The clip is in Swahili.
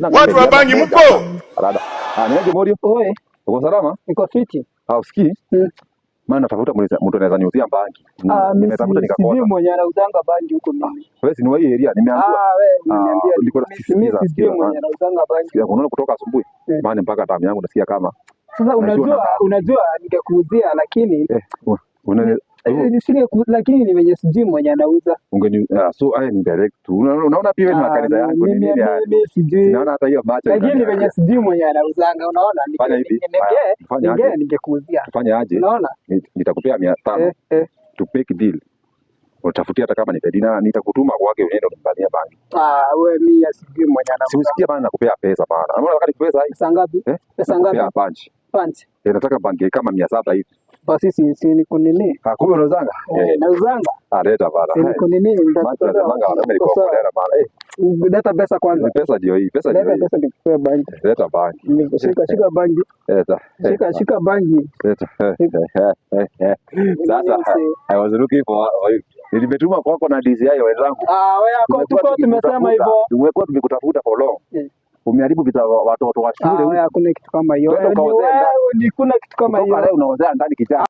Watu wa bangi mpo? Rada. Ah, niaje Morio? Oe, Uko salama? Niko fiti. Ah, usikii? Mm. Maana natafuta mtu anaweza niuzia bangi. Ah, mimi Nimetafuta sijui nikakosa. mwenye anauzanga bangi huko mimi. Wewe si ni wa hii area, nimeambiwa. Ah, wewe unaniambia. Ah, niko Mimi sikiza, sijui sikiza. mwenye anauzanga bangi. Sikia, unaona kutoka asubuhi. Maana mpaka tamu yangu nasikia kama Sasa najua unajua unajua ningekuuzia lakini una lakini ni venye sijui mwenye anauza. Ungeni so haya ni direct tu. Unaona pia wewe ni wa Ah, kanisa yangu ni mimi nini haya? mimi sijui. Naona hata hiyo macho Lakini ni inaniambia. venye sijui mwenye anauzanga, unaona? Fanya hivi. Haya, fanya aje? Ningekuuzia. Fanya aje? Unaona? Nitakupea 500 to make deal. Utafutia hata kama ni Fedina, nitakutuma kwake uende unipatie bangi. Ah, wewe mimi sijui mwenye Si anauza. usikie bana, nakupea pesa bana. Unaona wakati pesa hii? Pesa ngapi? Eh? Pesa ngapi? Nakupea punch. Punch. Eh, nataka bangi kama 700 hivi. Basi si niko nini? Ah, kumbe unauzanga? Eh, Eh, nauzanga. ah, leta bana. Si niko nini? Maana tunasemanga wanaume ni Sawa. kuokolea bana. Eh, Leta pesa kwanza. ni pesa ndio hii, pesa ndio Leta hii. pesa nikupee bangi. Leta bangi. Shika shika bangi. Leta. Shika shika bangi. Leta. Sasa I was looking for you. Nilimetuma kwako na DCI wenzangu. Ah, wewe ako Tumekuwa tuko tumesema tukikutafuta. hivyo. Tumekuwa tumekutafuta for long. Umeharibu vita watoto wa Ah, shule wewe huku. hakuna kitu kama hiyo. Twende Ni ukaozee wewe ndani. ni kuna kitu kama Kutoka hiyo. leo unaozea ndani kijana.